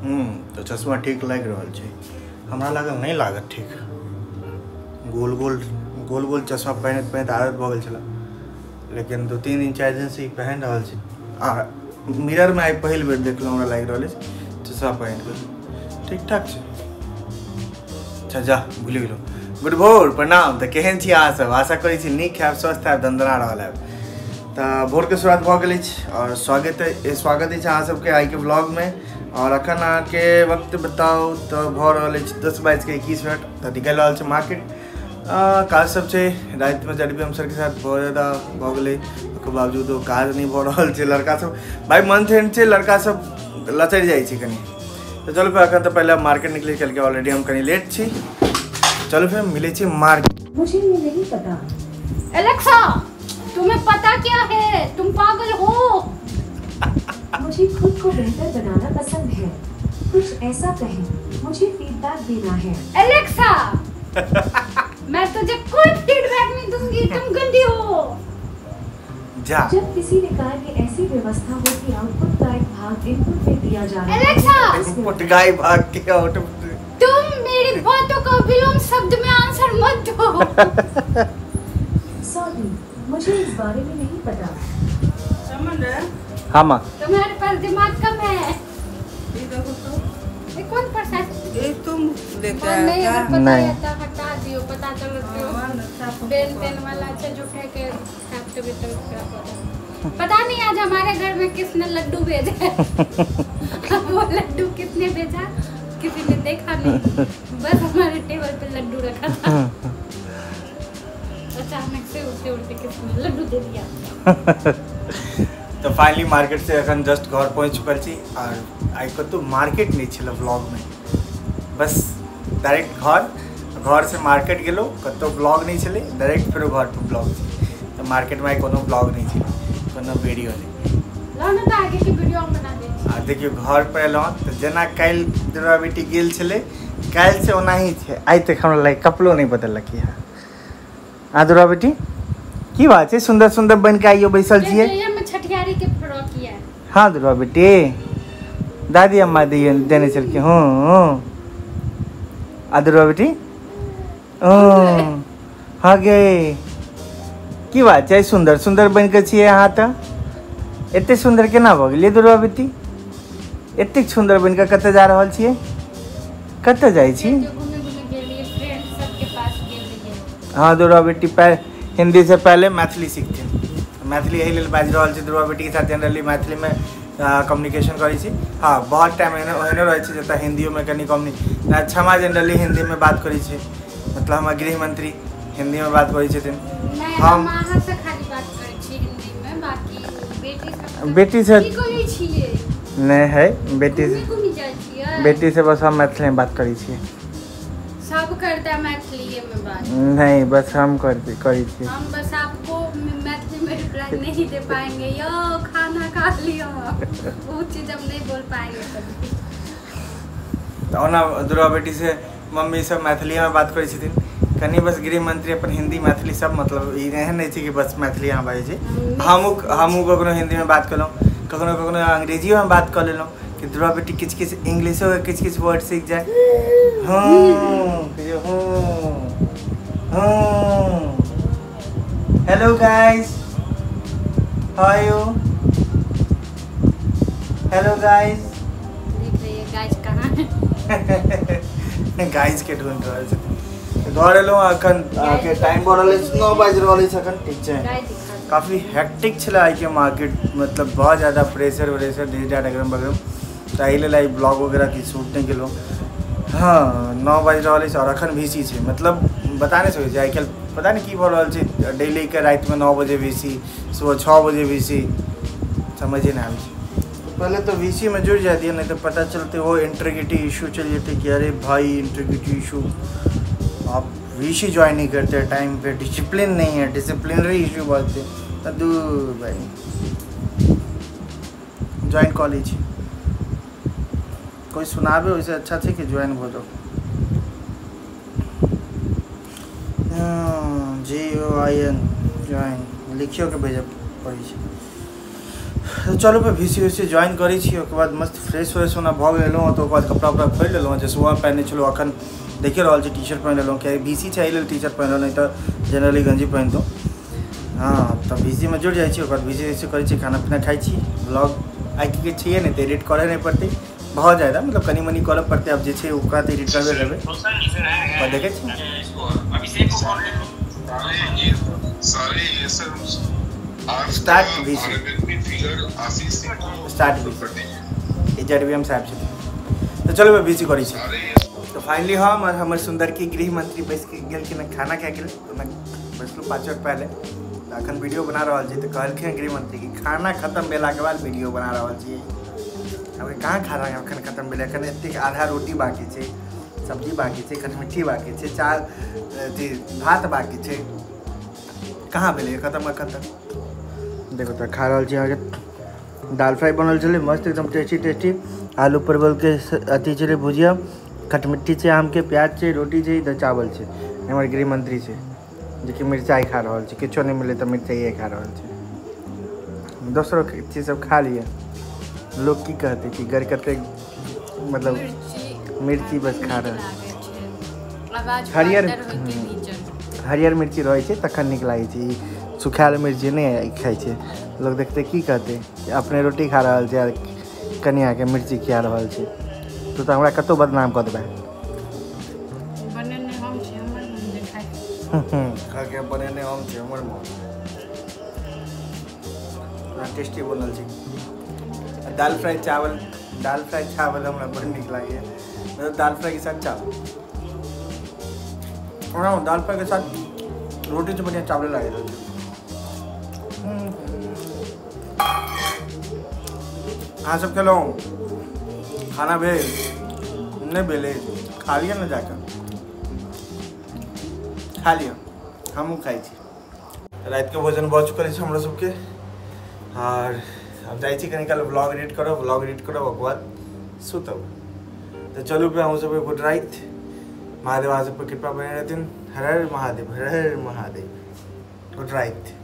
तऽ चश्मा ठीक लागि रहल छै। हमरा लागल नहि लागत ठीक, गोल गोल गोल गोल चश्मा पहिनैत पहिनैत आदत भऽ गेल छलै, लेकिन 2-3 दिन 4 दिन से ई पहिन रहल छी आ मिररमे आइ पहिल बेर देखलहुँ, हमरा लागि रहल अछि चश्मा पहिन कऽ ठीक ठाक छै। अच्छा जा भूलि गेलहुँ। गुड भोर, प्रणाम। तऽ केहन छी अहाँ सब? आशा करै छी नीक हैब, स्वस्थ हैब, दन्दना रहल हैब। तऽ भोरके शुरुआत भऽ गेल अछि और स्वागत अछि अहाँ सबके आइके व्लॉगमे। और अखन अहाँके वक्त बताउ तऽ भऽ रहल अछि 10:21। तऽ निकलि रहल छै मार्केट, काज सब छै। रातिमे जरबी हम सरके साथ बहुत ज्यादा भऽ गेलै, ओकर बावजूदो काज नहि भऽ रहल छै। लड़का सब भाइ मंथ एंड छै, लड़का सब लचरि जाइ छै कनि। तऽ चलू फेर अखन तऽ पहिले मार्केट निकलै, कलके ऑलरेडी हम कनि लेट छी। चलू फेर मिलै छी मार्केट। मुझे ये नहीं पता। एलेक्सा, तुम्हें पता क्या है? तुम पागल हो। मुझे खुद को बेहतर बनाना पसंद है, कुछ ऐसा कहें, मुझे फीडबैक देना है। एलेक्सा, मैं तुझे कोई फीडबैक नहीं दूंगी, तुम गंदी हो। जा। जब किसी निकाय में ऐसी व्यवस्था हो कि आउटपुट का एक भाग इनपुट में दिया जा रहा है। एलेक्सा, इनपुट का एक भाग के आउटपुट। तुम मेरी बातों का विलोम शब्द में आंसर मत दो। सॉरी, मुझे इस बारे में नहीं पता। हाँ माँ, तुम्हारे पास दिमाग कम है। ये देखो तो, ये कौन प्रसाद? ये तुम लेके आया नहीं, अगर पता नहीं। है हटा दियो, पता चलो तो बेल तेल वाला अच्छा झूठे के खाते भी तबीयत खराब हो जाए। पता नहीं आज हमारे घर में किसने लड्डू भेजा है। वो लड्डू किसने भेजा किसी ने देखा नहीं, बस हमारे टेबल पे लड्डू रखा था। अचानक से उड़ते उड़ते किसने लड्डू दे दिया। तो फाइनली मार्केट से अखन जस्ट घर पहुँच चुकल छी। और आइ कतहु मार्केट नहीं छल व्लॉगमे, बस डायरेक्ट घर, घर से मार्केट गेलहुँ, कतहु व्लॉग नहीं छलै, डायरेक्ट फेरो घर पर व्लॉग छै। तऽ मार्केटमे आइ कोनो व्लॉग नहीं छलै, कोनो वीडियो नहीं। आगे के वीडियो हम बना दै छी। आ देखियौ घर पर एलहुँ तऽ जेना काल्हि दुर्गा बेटी गेल छलै, काल्हि से ओनाही छै। आइ तक हमरा लागि कपड़ो नहीं बदललक यहाँ। आ दुर्गा बेटी की बात छै, सुन्दर सुन्दर बनि कऽ आइयो बैसल छियै। छठियारी के फ्रॉक है। हाँ दुर्गा बेटी, दादी अम्मा देने छलखिन। हूँ आ दुर्गा बेटी हाँ गे की बात छै, सुन्दर सुन्दर बनि कऽ छियै अहाँ। तऽ एतेक सुन्दर केना भऽ गेलियै दुर्गा बेटी? एतेक सुन्दर बनि कऽ कतऽ जा रहल छियै, कतऽ जाइ छी? हाँ दुर्गा बेटी हिंदी से पहले मैथिली सीखथिन। मैथिली एहि लेल बाजि रहल छी दुर्गा बेटीके साथ, जनरली मैथिलीमे कम्युनिकेशन करै छी। हाँ बहुत टाइम एहनो एहनो रहै छै जतऽ हिन्दियोमे कनि क्षमा जनरली हिन्दीमे बात करै छै, मतलब हमर गृहमंत्री हिन्दीमे बात करै छथिन। हम अहाँ से खाली बात करै छी हिन्दीमे, बाकी बेटी से की करै छियै नहि है, बेटी से बेटी से बस हम मैथिलीमे बात करै छियै। सब करता है मैथिली में बात। नहीं बस हम करै छियै। हम बस आपको मैथिली में रिप्लाई नहीं दे पाएंगे। यो खाना खा लियो, वो चीज हम नहीं बोल पाएंगे कभी। तऽ ओना दुर्गा बेटी से मम्मी सब मैथिलीमे बात करै छथिन कनि, बस गृहमंत्री अपन हिन्दी मैथिली सब, मतलब ई एहन नहि छै कि बस मैथिली अहाँ बाजै छी। हमहूँ कखनो हिन्दीमे बात केलहुँ, कखनो कखनो अंग्रेजियोमे बात कऽ लेलहुँ कि दुर्गा बेटी किछु किछु इंग्लिशोके किछु किछु वर्ड सीख जाए। हूँ हूँ हूँ hello guys, how are you? Hello guys. देख रही है गाइस कहाँ है? गाइस के ढूंढ रहल छथिन। घर एलहुँ अखन अहाँके टाइम भऽ रहल अछि 9 बाजि रहल अछि अखन, ठीक छै। काफी हैक्टिक छलै आइके मार्केट, मतलब बहुत ज़्यादा प्रेशर व्रेशर ढेर अगरम बगरम, तऽ एहि लेल आइ ब्लॉग वगैरह किछु शूट नहि केलहुँ। हाँ 9 बाजि रहल अछि और अखन भीसी छै, मतलब बता नहि सकै छी आइ काल्हि पता नहि की भऽ रहल छै। डेलीके रातिमे 9 बजे भीसी, सुबह 6 बजे भीसी, समझे नहि आबै छै। पहले तो वीसी में जुड़ जाती है, नहीं तो पता चलते वो इंटीग्रिटी इशू चल जाते कि अरे भाई इंटीग्रिटी इशू, आप वीसी ज्वाइन नहीं करते टाइम पे, डिसिप्लिन नहीं है, डिसिप्लिनरी इशू बोलते। दूर भाई ज्वाइन कॉलेज कोई सुनावे वैसे अच्छा छै कि ज्वाइन हो जाओ। JOIN join लिखियो के भेजब पड़ै छै। तो चलू फेर VC उसी ज्वाइन करै छी, ओकर बाद मस्त फ्रेश व्रेश होना भऽ गेलहुँ। तऽ ओकर बाद कपड़ा उपड़ा खोलि लेलहुँ, जे सुबह पहिने छलहुँ अखन देखिए रहल छी टी शर्ट पहिन लेलहुँ, कियाकि VC छै एहि लेल टी शर्ट पहिनलहुँ, नहि तऽ जनरली गंजी पहिनतहुँ। हाँ तऽ VC में जुड़ि जाइ छी, ओकर बाद VC उसी करै छी, खाना पीना खाइ छी। ब्लॉग आइ के छैहे नहि तऽ एडिट करऽ नहि पड़तै, बहुत ज्यादा मतलब कनि मनि करऽ पड़तै। आब जे छै ओकरा तऽ एडिट करबे करबै, पर देखै छी। स्टार्ट VC, start VC, ई ZBM साहब छथिन। तऽ चलू VC करै छी। तऽ फाइनली हम और हमर सुंदर की गृह मंत्री बैस के गेलखिन खाना खाइके लेल। तऽ बैसलहुँ 5 मिनट पहले, तऽ अखन वीडियो बना रहल छी। तऽ कहलखिन गृह मंत्री कि खाना खत्म भेलाके बाद वीडियो बना रहल छी। अब कहाँ खाना अखन खत्म भेलै, अखन एतेक आधा रोटी बाकी छै, सब्जी बाकी छै, खटमिट्ठी बाकी छै, चार अथी भात बाकी छै, कहाँ भेलै खत्म अखन तक। देखो तऽ खा रहल छी अहाँके दाल फ्राई बनल छलै मस्त एकदम टेस्टी टेस्टी, आलू परवलके अथी छलै भुजिया, खटमिट्ठी छै आमके, प्याज छै, रोटी छै, इधर चावल छै। हमर गृहमंत्री छै जेकि मिरचाइ खा रहल छै, किछो नहि मिलै तऽ मिरचाइए खा रहल छै। दोसरो चीज सब खा लिअ, लोग की कहतै कि गर कतेक मतलब मिर्ची बस खा रहल। हरियर हरियर मिर्ची रहै छै तखन नीक लागै छै, ई सुखायल मिर्ची नहि खाइ छै। लोग देखतै की कहतै कि अपने रोटी खा रहल छै आ कनियाके मिर्ची खिया रहल छै। तू तऽ हमरा कतहु बदनाम कऽ देबै। कहलकै बनेने हम छी, हमर मोन। टेस्टी बनल छै दाल फ्राई चावल। दाल फ्राई चावल हमरा बड़ नीक लागैए, मतलब दाल फ्राई के साथ चावल। हाँ दाल फ्राई के साथ रोटी से बढ़िया चावल लागे रहल छै। अहाँ सब खेलहुँ? खाना भेल नहि भेलै? खा लिअ ने जाकऽ, खा लिअ, हमहूँ खाइ छी। रातिके भोजन भऽ चुकल अछि हमरा सबके, आर आब जाइ छी कनि काल व्लॉग एडिट करब, व्लॉग एडिट करब ओकर बाद सुतब। तऽ चलू फेर अहूँ सबके गुड राति, महादेव अहाँ सबपर कृपा बने रहथिन। हर हर महादेव, हर हर महादेव, गुड राति।